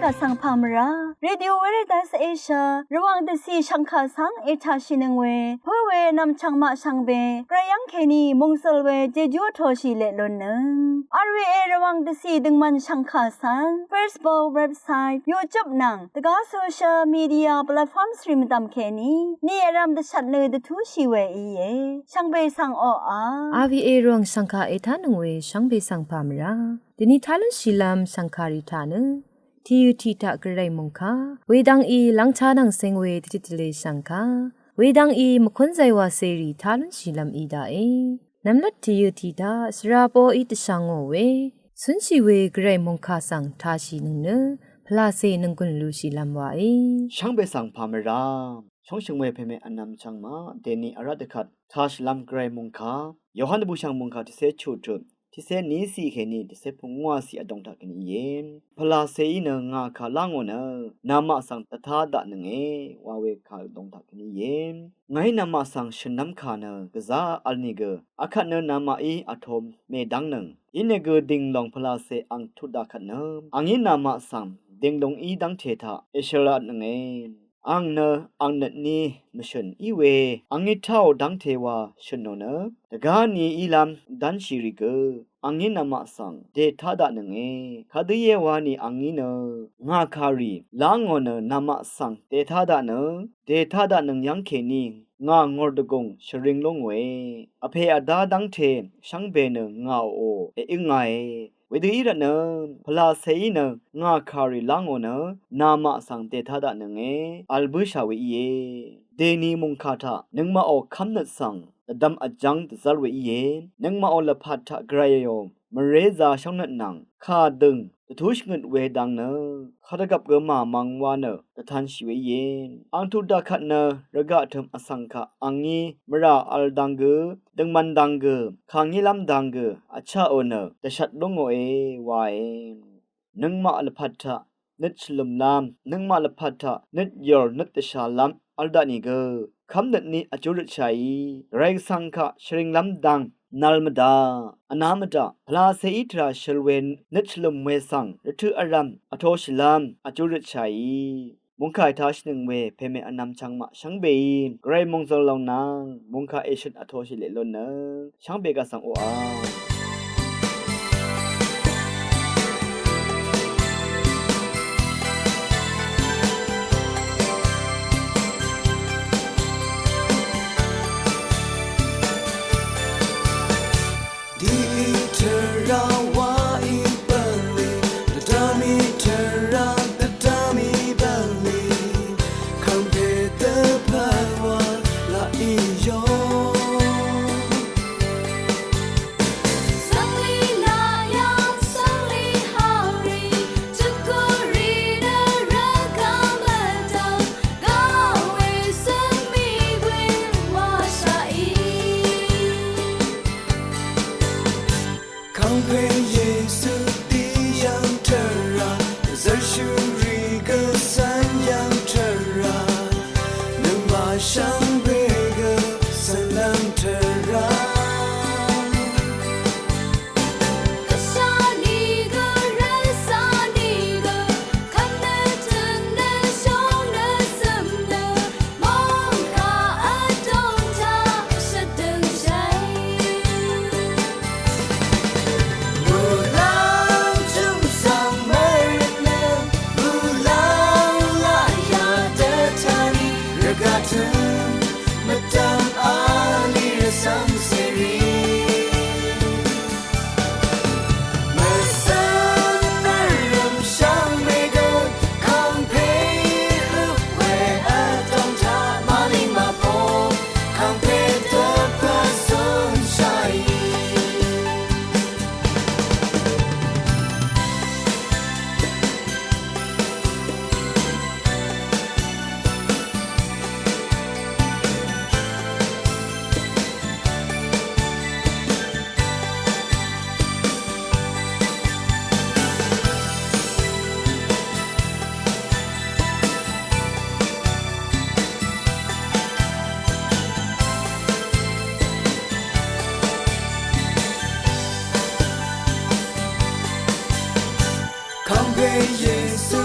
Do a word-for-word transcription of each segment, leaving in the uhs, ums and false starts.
Vsvng pà mvrá Radio Veritas Asia Rvwàng dvcì shv̀ngkà svng ètàshìnøng we pǿ we nv̀mchv̀ng maq shvngbe gvray yv́ng kèní mòngsøl we jejú vtoshì leq lunnøng. R V A Rvwàng dvcì døngmvn shv̀ngkà svng Facebook, website, YouTube nvng dvgá social media platforms rì mvdv̀m kèní ni vrv̄m dvshvt nø dvtúshì we íe. Shvngbe svng oqà. R V A Rvwàng shv̀ngkà ètánøng we shvngbe svng pà mvrá dvni tá lúnshìlv́m shv̀ngkàrì taq nø tìyø̀ tiq taq gvray mòngkà wedvng í lv́ngtá nvng seng we dvjøt dvlē shv̀ngkà wedvng í mvkúnzay wàcèrì tá lúnshìlv́m í daqe. Nvmlat tìyø̀ tiq taq svra poqí dvshà ngò we cúnshì we gvray mòngkà svng tāshìnøng nø pvlacè nònggùn lushìlv́m wàe. Shvngbe svng pà mvrá shóngshø̀ng we pèmè vnvm chvng maq dèni vrá dvkvt tāshìlv́m gvray mòngkà Yohan dvbùshv̀ng mòngkà tiqcé chuqtut tiqcé níciq kèní tiqcé pungwàciq vdōng taq kèní íe. Pvlacèí nø ngà kà lá ngò nø namaq svng dvtá daqnønge wa we kà vdōng taq kèní íe. Ngàí namaq svng shø̀nlv́m kà nø gvzá vl nìgø akvt nø namaqí vtōm mèdv́ngnøng. Inìgø dìnglòng pvlacè ang tut daqkvt nø angí namaq svng dìnglòng í dv́ngte taq èshølatnønge. Ang nø ang nøtní mvshø̀n í we angí táò dv́ngte wa shø̀nò nø dvgá ni ílv́m dv́nshì rì gø angí namaq svng dètá daqnønge. Kadø íe wani angí nø ngà kàrì lá ngò nø namaq svng dètá daqnøng, dètá daqnøng yv́ng kèní ngà ngòr dvgùng shvring lú ngòe. Vpè vdá dv́ngte shvngbe nø ngàò èǿngāe. Wedø í rvtnø pvlacèí nø ngà kàrì lá ngò nø namaq svng dètá daqnønge vl bǿshà we íe. Dèni mòngkà taq nøngmaqò kv́mnøt svng dvdvm vjv́ng dvzv́r we íe. Nøngmaqò lvpat taq gvrayò mvrézā shóngnøt nvng kà dø̀ng dvtú shvngøt we dang nø kadvgvp gø màmvng wa nø dvtanshì we íe. Ang tut daqkvt nø rvgaq tø̀m vsvng kaq angí mvrà vl dang gø, døngman dang gø, kàngílv́m dang gø vchaqò nø dvshvt lú ngòe wae. Nøngmaq lvpat taq nøt shvlø̀mlv́m, nøngmaq lvpat taq nøt yòr nøt dvshàlv́m vl daq nìgø kv́mnøtní vjú røtshàí gvray gvsvng kaq shvringlv́m dang nvl mvdaq, vná mvdaq, pvlacèí tvrà shøl we nøt shvlø̀m we svng rvtøq vrv̀m vtoshìlv́m vjú røtshàí. Mungkà ètāshìnøng we pèmè vnvm chvngmaq shvngbeí gvray mòngzøl lòng nvng mungkà èshøt vtoshì leq lunnøng shvngbe kaq svng oqà. Dì tvrà wa í bv̀nlì, dvdv̀m í tvrà, dvdv̀m í bv̀nlì, kàngpè dvpvt wa laq í yò. Svnglì laq yv̀ng, svnglì hàrì, tukuri nø rvgaq mvdv̀m, gaq we svng mì we wa shaq í. Kàngpè Yesu dì yv̀ng tvrà, zvrshuri gø svng yv̀ng tvrà, nøngmaq shvngbe gø svng lv̀ng tvrà. Dvshà nìgø, rvcà nìgø, kvt nø tø̀n nø shóng nø cø̀m nø, mòngkà vdòng taq shvdø̀ng shàì. Muqlàng júm svng mvrøt nø, muqlàng laqyà dvtani, rvgaq tø̀m mvdv̀m ali rvcv̀m cèrì. Kàngpè Yesu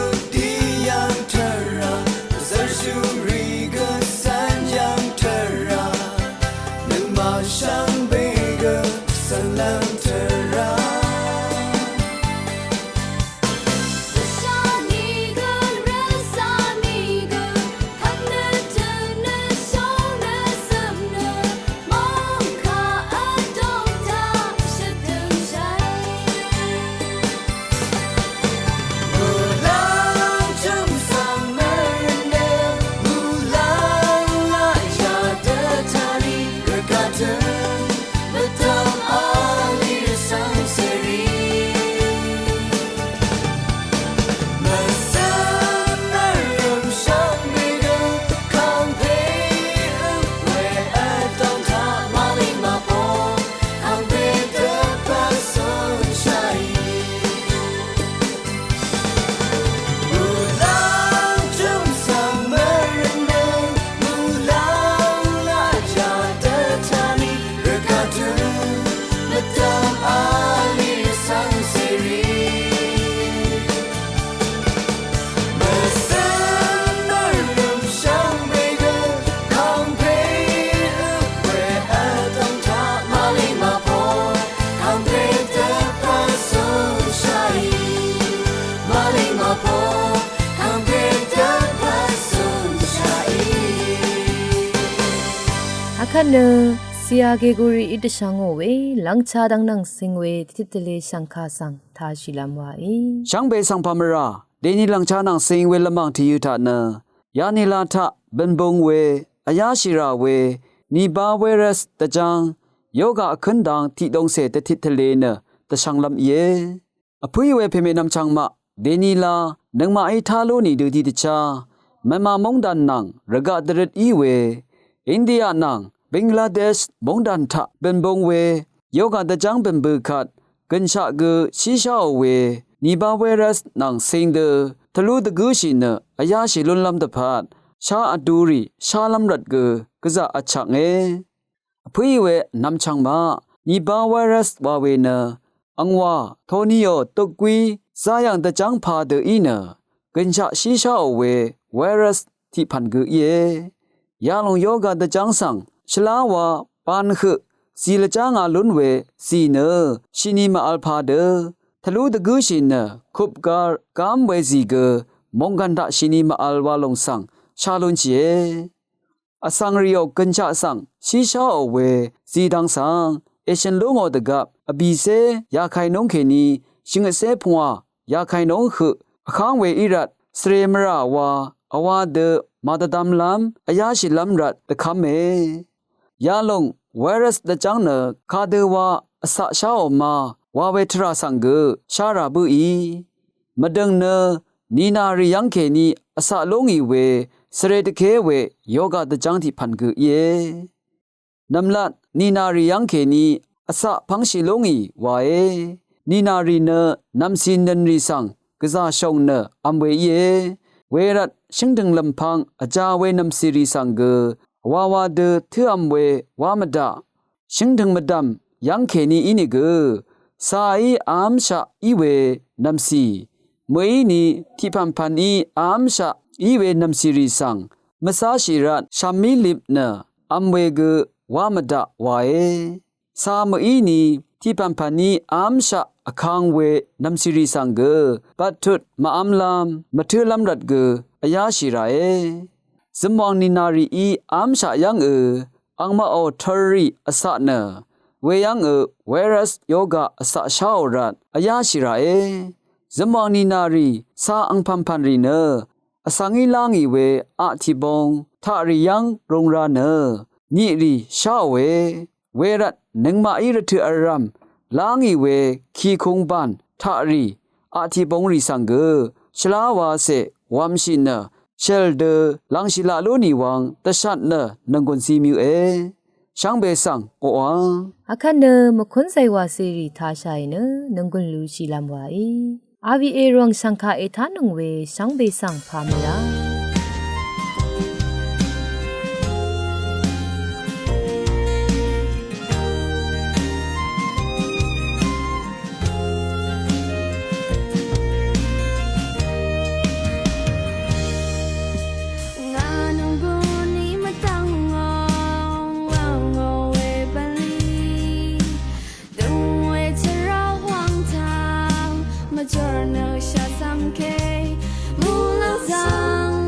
Vkvt nø, Siya Geguri í dvshvngò we, lvngcha dvng nvng cing we, tvtit tvle shvngka svng, tashìlvm waí. Shvngbe svng pàmvrà, deni lvngcha nvng cing we lvmàng tvyø̄ taq nø, yanila taq, bø̀nbung we, vyáshìrà we, nìba virus dvjvng, yoga vkǿn dang tiqdongcè tvtit tvle nø, dvshvnglv́m íe. Vpǿí we pèmènvm chvngmaq, dènila, nøngmaqí tá lú nìdø tiqdvchá, Mvma móngdàn nvng, rvgaq dvrøt í we, India nvng, Bangladesh móngdàn taq, bø̀nbung we, yoga dvjv́ng bø̀n bø kvt, gø̀nshaq gø, shísháò we, nìba virus nvng cing dø, tvlú dvgǿshì nø, vyáshì lúnlv́m dvpvt, shá vdurì, shálv́m rvt gø, gvzà vchvknge. Vpǿí we nvmchvng maq, nìba virus wa we nø, angwà, tonìò, tukgwí, zayv̀ng dvjv́ng padø í nø, gø̀nshaq shísháò we, virus tiqpv̀n gø íe. Yalòng yoga dvjv́ng svng, shvlá wa, ban høq, zì lvjá nga lún we, zì nø, shini mvvl padø, tvlú dvgǿshì nø, kupgar, gám we zì gø, mòngkv̀n taq shini mvvl wa lòng svng, shá lúnshìe. Vsvng rìò gønshaq svng, shísháò we, zidvng svng, èshø̀n lú ngò dvgvp, vbìcé, yakainúng kèní, shvngøtcé pungwà, yakainúng høq, vkáng we í rvt, svre mvrà wa, vwa dø, màdvdvmlv́m, vyáshìlv́m rvt, dvkv́me. Yalòng, virus dvjv́ng nø, kadø wa, vcaqsháò ma, wa we tvrà svng gø, shá rà bǿì. Mvdø̀ng nø, nìnàrì yv́ng kèní vcaq lú ngì we, svre dvké we, yoga dvjv́ng tiqpv̀n gø íe. Nv̀mlat, nìnàrì yv́ng kèní, vcaq pv́ngshì lú ngì wae. Nìnàrì nø, nv̀mcì nø̀nrì svng, gvzà shòng nø, v̄m we íe. Wervt, shǿngdø̀ng lv̀mpv̄ng, vjā we nv̀mcìrì svng gø, wawa dø, tǿv̄m we, wá mvdaq. Shǿngdø̀ng mvdv̀m yv́ng kèní ínìgø, cāí v́mshaq í we nv̀mcì, mø̀íni tiqpv̀npv̀ní v́mshaq í we nv̀mcìrì svng, mvcáshì rvt shàmí lip nø v̄m we gø wá mvdaq wae. Cā mø̀íni tiqpv̀npv̀ní v́mshaq vkang we nv̀mcìrì svng gø, bvttut màv́mlv́m mvtǿlv́m rvt gø vyáshì ràe. Zømwàng nìnàrìí v́mshaq yv́ngø, angmaqò tvrrì vcaq nø, weyv́ngø virus yoga vcaq sháò rvt vyáshì ràe. Zømwàng nìnàrì cā angpv̀npv̀nrì nø, vsvngí lá ngì we aqtìbong taqrì yv́ng rūng rā nø, nyiqrì sháòe. Wervt nøngmaqí rvtøq vrv̀m lá ngì we kìkung bàn taqrì aqtìbongrì svng gø, shvlá wacè wv̄mshì nø, shèl dø lv̀ngshì laq lú nì wvng dvshat nø nònggùn zimyøqe. Shvngbe svng oqà. Akvt nø mvkúnzay wàcèrì tashàì nø nònggùn lushìlv́m wàí. R V A Rvwàng shv̀ngkà ètánøng we shvngbe svng pà mø̀lá. Ngà nònggùn ní mvdv̀ngò, wàngò we bv̀nlì. Døngwe tvrà hwang taq, mvjor nø shvzv̀m ke, muqlàng zv̀ng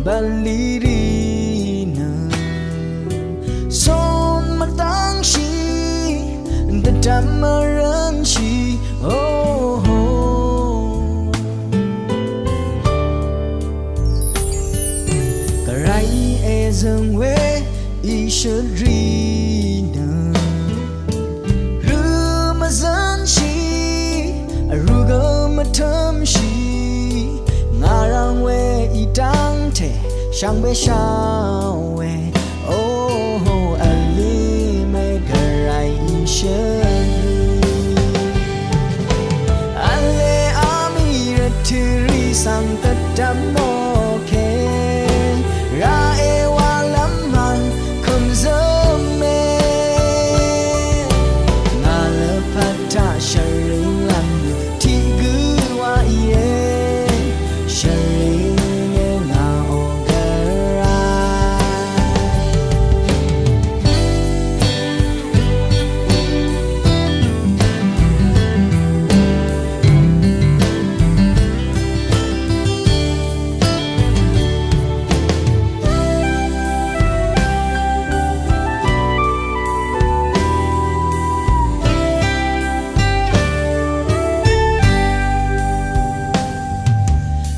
Bv̀nlì rì nø cun mvdv́ngshì dvdvm mvrønshì, oho. Gvray èzø̀ng we ìshøtrì nø rø mvzønshì, vrū gø mvtømshì, ngà rvng we í dv́ngte shvngbe shá we, oho, vlí mè Gvray ìshøtrì. Vle amì rvtø̀ rì svng dvdvm mòke, rà èwàlv́m mv̀ng kø̀m zø̀m mè. Ngà lvpat taq shvring lv́m tiq gø wa íe, shvring e ngà o Gvray.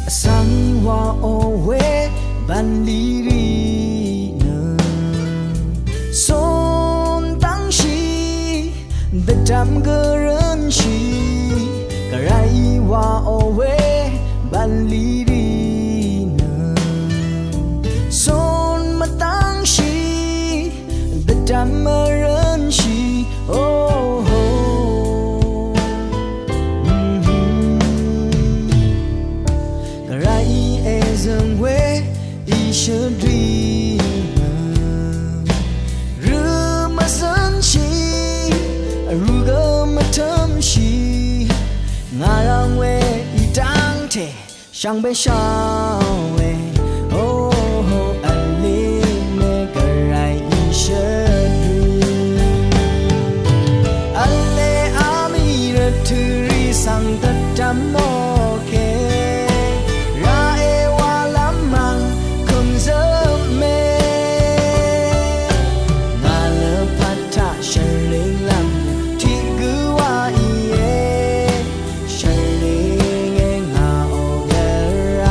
Vsvng wa o we bv̀nlì rì nø cun dv́ngshì dvdvm gø rønshì, Gvray wa o we bv̀nlì rì nø cun mvdv́ngshì dvdvm mvrønshì, oho. Gvray èzø̀ng we ìshøtrì nø rø mvzønshì, vrū gø mvtømshì, ngà rvng we í dv́ngte shvngbe shá we, oho, vlí mè Gvray ìshøtrì. Vle amì rvtø̀ rì svng dvdvm mòke, rà èwàlv́m mv̀ng kø̀m zø̀m mè. Ngà lvpat taq shvring lv́m tiq gø wa íe, shvring e ngà o Gvray.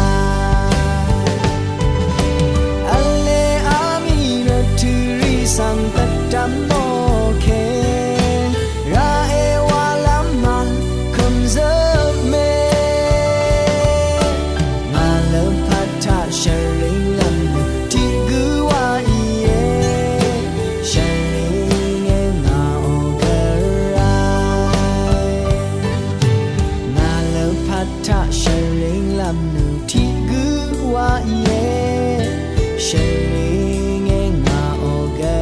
Vle amì rvtø̀ rì svng dvdvm mòke, rà èwàlv́m mv̀ng kø̀m zø̀m mè. Ngà lvpat taq shvring lv́m tiq gø wa íe, shvring e ngà o Gvray. Ngà lvpat taq shvring lv́m nø tiq gø wa íe, shvring e ngà o Gvray.